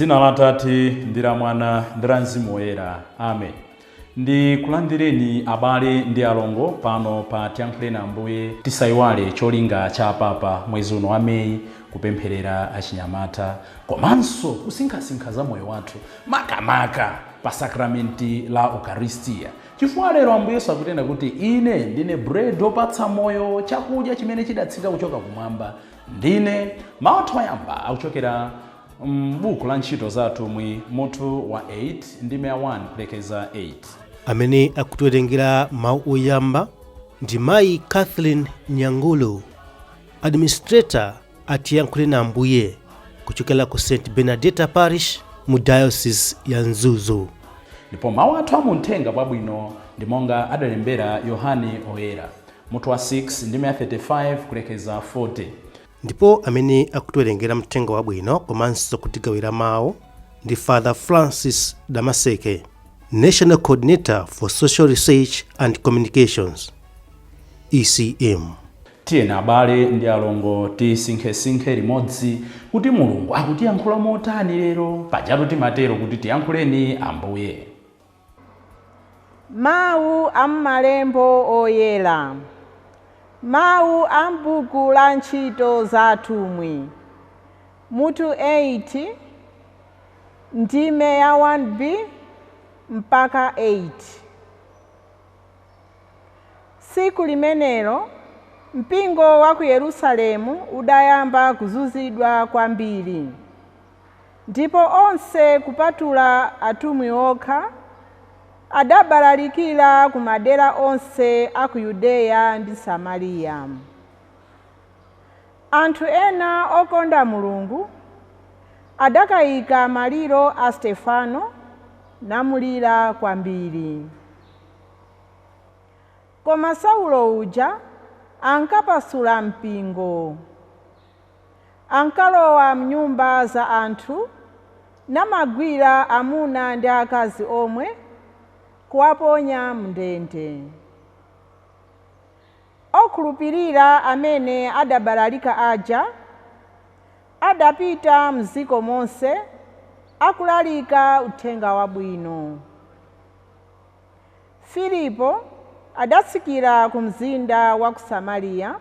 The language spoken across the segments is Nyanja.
Dzina la Atate ndi la Mwana ndi la Mzimu Woyera. Amen. Ndikulandireni abale ndi alongo pano pa Tiyankhuleni Ambuye. Tisayiwale cholinga cha Papa mwezi uno wa Meyi, kupempherera achinyamata komanso kusinkhasinkha za moyo wathu, makamaka pa sakramenti la Ukaristiya, chifukwa lero Ambuye Yesu akutinena kuti ine ndine bread wopatsa moyo, chakudya chimene chidatsika kuchoka kumwamba ndine. Mawu athu oyamba akuchokera m'buku la Ntchito za Atumwi, mutu wa 8, ndime ya 1 kulekeza 8. Amene akutiwerengera mawu oyamba ndi Mayi Kathleen Nyangulu, administrator Atiyankhuleni Ambuye kuchokera ku St Bernadetta Parish mu Diocese ya Mzuzu. Ndipo mawu athu amuthenga wabwino ndi monga adalembera Yohane Oyera, mutu wa 6, ndime ya 35 kulekeza 40. Ndipo amene akutiwerengera mthenga wabwino komanso kutigawira mawu ndi Father Francis Damaseke, National Coordinator for Social Research and Communications, ECM. Tiyeni abale ndi alongo tisinkhesinkhe limodzi kuti Mulungu akutiyankhula motani lero. Pajatu timatero kuti tiyankhuleni Ambuye. Mawu a m'malembo oyera. Mawu a m'buku la Ntchito za Atumwi, mutu 8, ndime ya 1b mpaka 8. Tsiku limenelo mpingo wa ku Yerusalemu udayamba kuzunzidwa kwambiri, ndipo onse kupatula atumwi okha adabalalikira ku madera onse a ku Yudeya ndi Samariya. Anthu ena okonda Mulungu adakayika maliro a Stefano namulira kwambiri. Koma Saulo uja ankapasula mpingo, ankalowa mnyumba za anthu namagwira amuna ndi akazi omwe kuwaponya mndende. Okhulupirira amene adabalalika aja adapita mdziko monse akulalika uthenga wabwino. Filipo adatsikira ku mzinda wa ku Samariya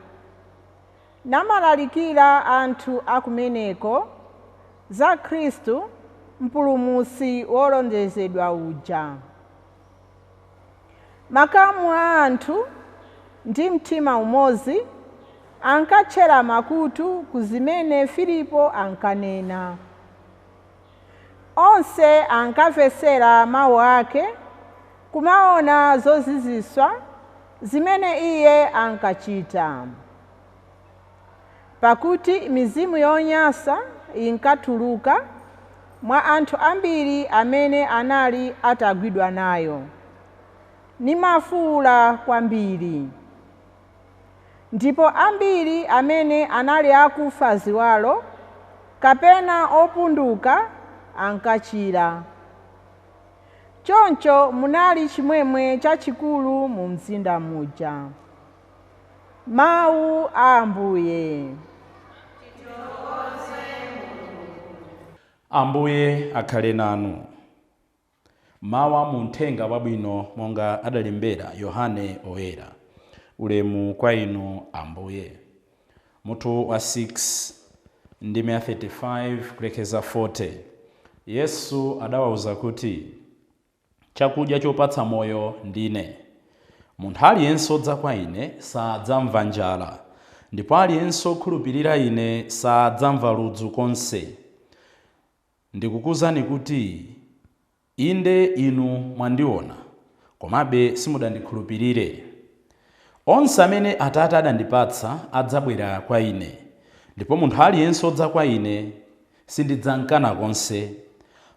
namalalikira anthu akumeneko za Khristu Mpulumutsi wolonjezedwa uja. Makamu a anthu ndi mtima umodzi ankatchera makutu ku zimene Filipo ankanena. Onse ankamvetsera mawu ake, kumaona zozizwitsa zimene iye ankachita. Pakuti mizimu yonyansa inkatuluka mwa anthu ambiri amene anali atagwidwa nayo, nimafuwula kwambiri. Ndipo ambiri amene anali akufa ziwalo kapena opunduka ankachira. Choncho munali chimwemwe chachikulu mu mzinda muja. Mawu a Ambuye. Ambuye akhale nanu. Mawu a muthenga wabwino monga adalembera Yohane Oyera. Ulemu kwa inu Ambuye. Mutu wa 6, ndime ya 35 kulekeza 40. Yesu adawawuza kuti chakudya chopatsa moyo ndine. Munthu aliyense odza kwa ine sadzamva njala, ndipo aliyense okhulupirira ine sadzamva ludzu konse. Ndikukuwuzani kuti inde inu mwandiona, komabe simudandikhulupirire. Onse amene Atate adandipatsa adzabwera kwa ine, ndipo munthu aliyense odza kwa ine sindidzamkana konse.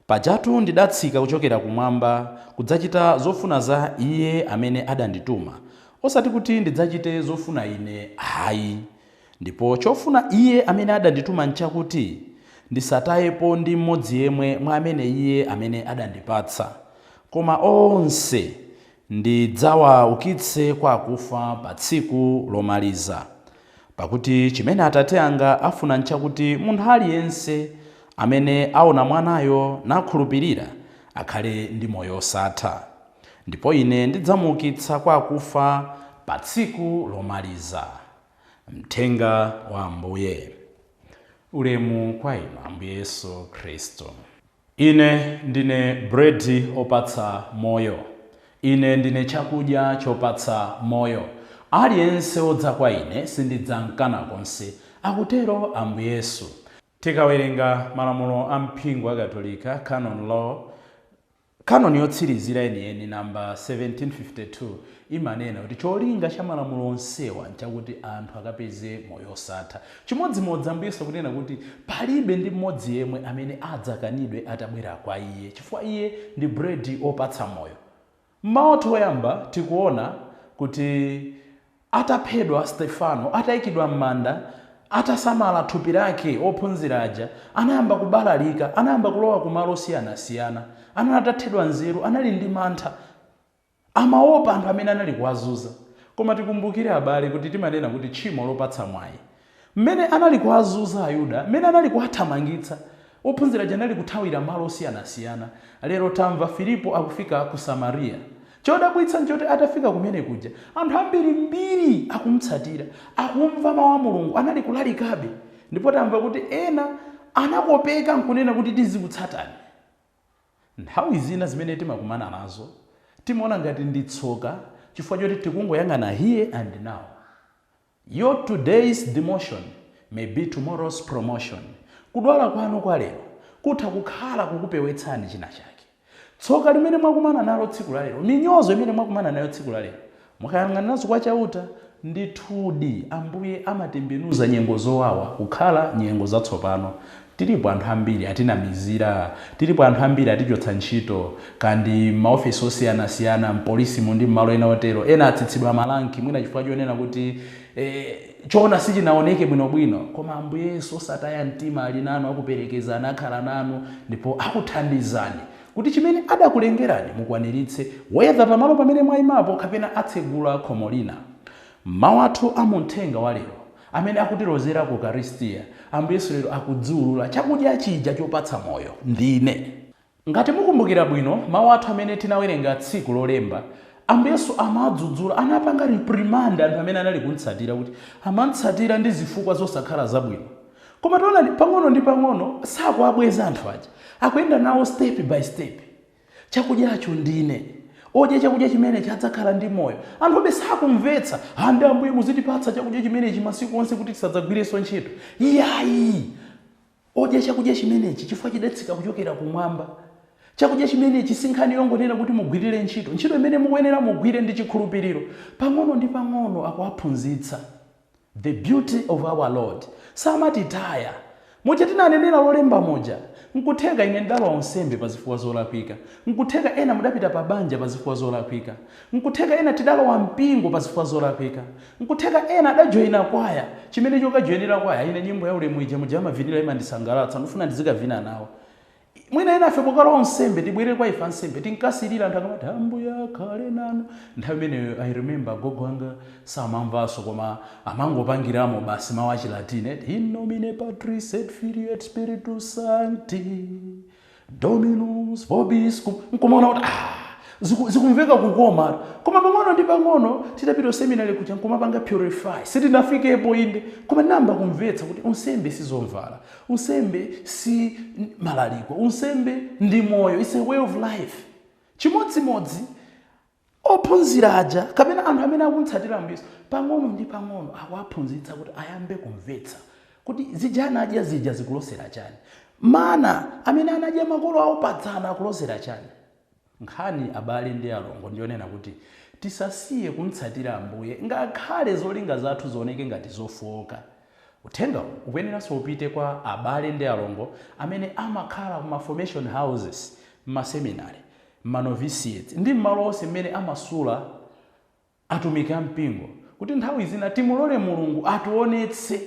Pajatu ndidatsika kuchokera kumwamba kudzachita zofuna za iye amene adandituma, osati kuti ndidzachite zofuna ine ayi. Ndipo chofuna iye amene adandituma nchakuti ndisatayepo ndi mmodzi yemwe mwa amene iye amene adandipatsa, koma onse ndidzawaukitse kwa akufa pa tsiku lomaliza. Pakuti chimene Atate anga afuna nchakuti munthu aliyense Amene aona Mwanayo nakhulupirira akhale ndi moyo osatha, ndipo Ine ndidzamuukitsa kwa akufa pa tsiku lomaliza. Mthenga wa Ambuye. Ulemu kwa inu, Ambuye Yesu Khristu. Ine ndine bredi opatsa moyo. Ine ndine chakudya chopatsa moyo. Aliyense wodza kwa Ine sindidzamkana konse, akutero Ambuye Yesu. Tikawerenga malamulo a mpingo wa Katolika, canon law, canon yotsirizira yeniyeni namba 1752 imanena kuti cholinga cha malamulo onsewa nchakuti anthu akapeze moyo osatha. Chimodzimodzi Ambuye Yesu akunena kuti palibe ndi mmodzi yemwe amene adzakanidwe atabwera kwa Iye, chifukwa Iye ndi bredi opatsa moyo. Mmawu athu oyamba tikuona kuti ataphedwa Stefano, atayikidwa m'manda, atasamala thupi lake, ophunzira aja anayamba kubalalika, anayamba kulowa kumalo osiyanasiyana. Anali atathedwa nzeru, anali ndi mantha, amaopa anthu amene anali kuwazunza. Koma tikumbukire abale kuti timanena kuti tchimo lopatsa mwayi. Mmene anali kuwazunza Ayuda, mmene anali kuwathamangitsa, ophunzira aja anali kuthawira malo osiyanasiyana. Lero tamva Filipo akufika ku Samariya. Chodabwitsa nchoti atafika kumene kuja, anthu ambiri mbiri akumutsatira, akumva mawu a Mulungu, anali kulalikabe. Ndipo tamva kuti ena anakopeka nkunena kuti tizikutsatani. Nthawi zina zimene timakumana nazo timaona ngati ndi tsoka chifukwa choti tikungoyang'ana here and now. Your today's demotion may be tomorrow's promotion. Kudwala kwanu kwa lero kutha kukhala kukupewetsani china chake. Tsoka limene mwakumana nalo tsiku la lero, minyozo imene mwakumana nayo tsiku la lero, mukayang'ana nazo kwa Chauta, ndithudi Ambuye amatembenuza nyengo zowawa kukhala nyengo zatsopano. Tilipo anthu ambiri atinamizira, tilipo anthu ambiri atichotsa ntchito kandi maofesi osiyanasiyana, mpolisi ndi mmalo ena otero. Ena atsitsidwa marank mwina chifukwa chonena kuti choona sichinaoneke bwinobwino. Koma Ambuye Yesu osataya mtima, ali nanu, akuperekezani, akhala nanu ndipo akuthandizani kuti chimene adakulengerani mukwaniritse, whether pamalo pamene mwayimapo kapena atsegula khomo lina. Mawu athu amuthenga wa lero amene akutilozera ku Ukaristiya, Ambuye Yesu lero akudziwulula chakudya chija chopatsa moyo, ndine. Ngati mukumbukira bwino mawu athu amene tinawerenga tsiku lolemba, Ambuye Yesu amadzudzula, anapanga reprimand anthu amene anali kumtsatira kuti amamutsatira ndi zifukwa zosakhala zabwino. Koma taonani, pang'ono ndi pang'ono sakuabweza anthu aja, akuyenda nawo step by step. Chakudyacho ndine, odya chakudya chimene chadzakhala ndi moyo. Anthu abe sakumvetsa. Ande Ambuye muzitipatsa chakudya chimenechi masiku onse kuti tisadzagwirenso ntchito. Iyayi, odya chakudya chimenechi chifukwa chidatsika kuchokera kumwamba. Chakudya chimenechi si nkhani yongonena kuti mugwirire ntchito. Ntchito imene mukuyenera mugwire ndi chikhulupiriro. Pang'ono ndi pang'ono akuwaphunzitsa. The beauty of our Lord, samatitaya. Muja tinanenera lolemba muja, nkutheka ine ndalowa unsembe pa zifukwa zolakwika, nkutheka ena mudapita pa banja pa zifukwa zolakwika, nkutheka ena tidalowa mpingo pa zifukwa zolakwika, nkutheka ena adajoyina kwaya. Chimene chokajoyinira kwaya, ine nyimbo ya ulemu ija muja amavinira imandisangalatsa, ndifuna ndizikavina nawo. Mwina ena afe pokalowa unsembe, tibwerere kwa ife ansembe, tinkasirira anthu akamati Ambuye akhale nanu. Nthawi imeneyo I remember gogo anga samamvanso, koma amangopangiramo basi mawu achilatini, in nomine Patris et Filii et Spiritus Sancti Dominus vobiscum, nkumaona kuti zikumveka kukoma. Koma pang'ono ndi pang'ono titapita seminary kuja nkumapanga purify, sitinafikepo inde, koma ndinayamba kumvetsa kuti unsembe sizomvala, unsembe si malaliko, unsembe ndi moyo, it's a way of life. Chimodzimodzi ophunzira aja kapena anthu amene akumtsatira Ambuye, pang'ono ndi pang'ono akuwaphunzitsa kuti ayambe kumvetsa kuti zija anadya zija zikulosera chani, mana amene anadya makolo awo padzana akulosera chani. Nkhani abale ndi alongo ndionena kuti tisasiye kumtsatira Ambuye ngakhale zolinga zathu zioneke ngati zofowoka. Uthenga ukuyeneranso upite kwa abale ndi alongo amene amakhala kuma formation houses, mmaseminary, mmanoviciates ndi mmalo onse mmene amasula atumiki ampingo, kuti nthawi zina timulole Mulungu ationetse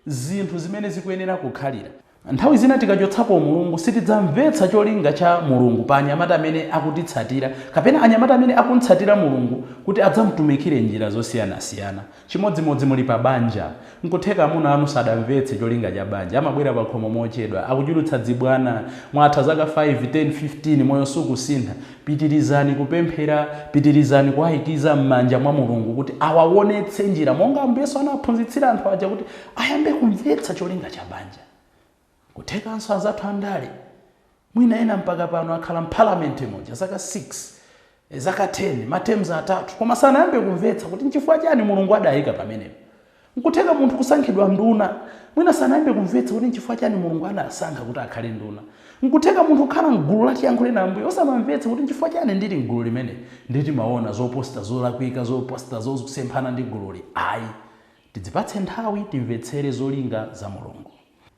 zinthu zimene zikuyenera kukhalira. Nthawi zina tikachotsapo Mulungu sitidzamvetsa cholinga cha Mulungu pa anyamata amene akutitsatira kapena anyamata amene akumtsatira Mulungu kuti adzamutumikire njira zosiyanasiyana. Chimodzimodzi muli pa banja, nkutheka amuna anu sadamvetse cholinga cha banja, amabwera pakhomo mochedwa, akuchulutsa dzibwana, mwatha zaka 5, 10, 15 moyo sukusintha. Pitirizani kupemphera, pitirizani kuwayikiza m'manja mwa Mulungu kuti awaonetse njira monga Ambuye Yesu anaphunzitsira anthu aja kuti ayambe kumvetsa cholinga cha banja. Kuthekanso anzathu andale, mwina ena mpaka pano akhala mphalamenti moja zaka 6, zaka 10, ma terms atatu, koma sanayambe kumvetsa kuti nchifukwa chani Mulungu adayika pamenepo. Nkutheka munthu kusankhidwa nduna, mwina sanayambe kumvetsa kuti nchifukwa chani Mulungu anasankha kuti akhale nduna. Nkutheka munthu kukhala mgulu la Tiyankhule na Ambuye osamamvetsa kuti nchifukwa chani ndili mgulu limene nditimaona zoposta zolakwika, zoposta zosemphana ndi gululi. Ayi, tidzipatse nthawi timvetsere zolinga za Mulungu.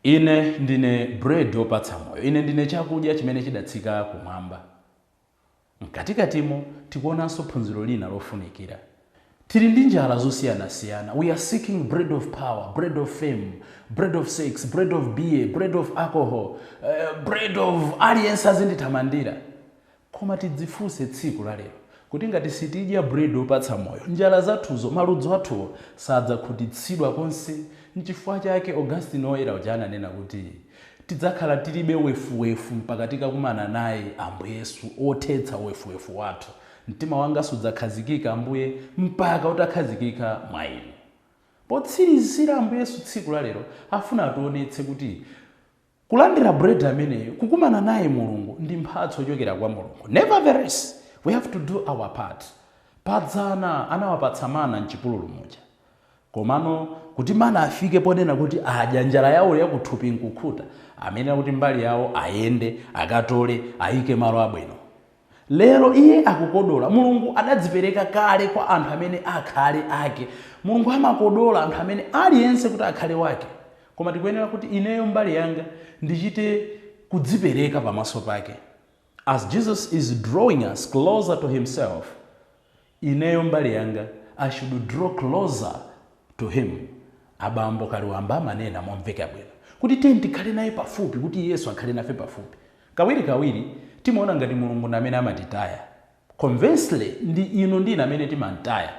Ine ndine bread wopatsa moyo, ine ndine chakudya chimene chidatsika kumwamba. Mkatikatimo tikuonanso phunziro lina lofunikira. Tili ndi njala zosiyanasiyana. We are seeking bread of power, bread of fame, bread of sex, bread of beer, bread of alcohol, bread of aliyense azindithamandira. Koma tidzifunse tsiku la lero kuti ngati sitidya bread wopatsa moyo, njala zathuzo, maludzu athuwo sadzakhutitsidwa konse. Nchifukwa chake Augustine Oyera uja ananena kuti tidzakhala tilibe wefuwefu mpaka tikakumana naye Ambuye Yesu othetsa wefuwefu wathu. Mtima wanga sudzakhazikika Ambuye mpaka utakhazikika mwa inu. Potsirizira Ambuye Yesu tsiku la lero afuna ationetse kuti kulandira bread ameneyo, kukumana naye Mulungu ndi mphatso yochokera kwa Mulungu. Nevertheless, we have to do our part. Padzana anawapatsa mana mchipululu muja, komano kuti mana afike ponena kuti adya njala yawo yakuthupi nkukhuta, amene kuti mbali yawo ayende akatole ayike malo abwino. Lero iye akukodola. Mulungu adadzipereka kale kwa anthu amene akhale ake. Mulungu amakodola anthu amene aliyense kuti akhale wake, koma tikuyenera kuti ineyo mbali yanga ndichite kudzipereka pamaso pake. As Jesus is drawing us closer to himself, ineyo mbali yanga I should draw closer to him. Abambo Kaliwamba amanena momveka bwino kuti tiye tikhale naye pafupi, kuti Yesu akhale nafe pafupi. Kawirikawiri timaona ngati Mulungu ndi amene amatitaya. Conversely, ndi inu ndi ine amene timamtaya.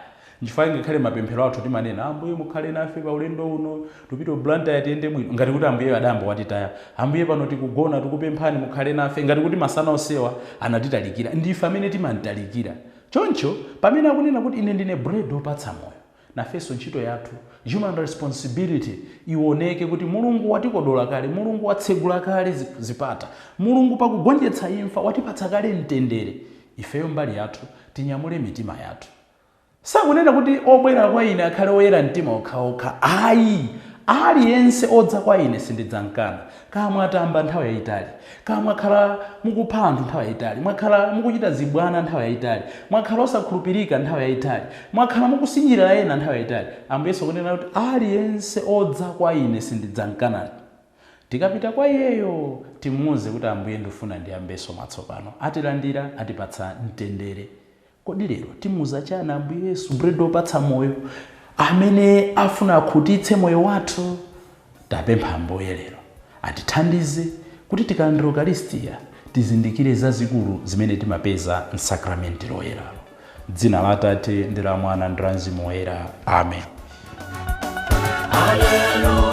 Nchifukwa ngakhale mapemphero athu timanena, Ambuye mukhale nafe pa ulendo uno, tupite ku Blantyre tiyende bwino, ngati kuti Ambuye adayamba watitaya. Ambuye pano tikugona, tikupemphani mukhale nafe, ngati kuti masana osewa anatitalikira. Ndife amene timamtalikira. Choncho pamene akunena kuti ine ndine bread wopatsa moyo, nafenso ntchito yathu, human responsibility, ioneke kuti Mulungu watikodola kale, Mulungu watsegula kale zipata, Mulungu pakugonjetsa imfa watipatsa kale mtendere. Ifeyo mbali yathu tinyamule mitima yathu. Sakunena kuti obwera kwa ine akhale oyera mtima okhaokha, ayi. Aliyense odza kwa ine sindidzamkana. Kaya mwatamba nthawi yayitali, kaya mwakhala mukupha anthu nthawi yayitali, mwakhala mukuchita zibwana nthawi yayitali, mwakhala osakhulupirika nthawi yayitali, mwakhala mukusinjirira ena nthawi yayitali, Ambuye Yesu akunena kuti aliyense odza kwa ine sindidzamkana. Tikapita kwa iyeyo timuuze kuti Ambuye ndifuna ndiyambenso mwatsopano, atilandira, atipatsa mtendere. Kodi lero timuuza chani Ambuye Yesu, bread wopatsa moyo amene afuna akhutitse moyo wathu? Tapempha Ambuye lero atithandize kuti tikalandira Ukaristiya tizindikire zazikulu zimene timapeza msakramenti loyeralo. Dzina la Atate ndi la Mwana ndi la Mzimu Woyera. Amen. Alleluia.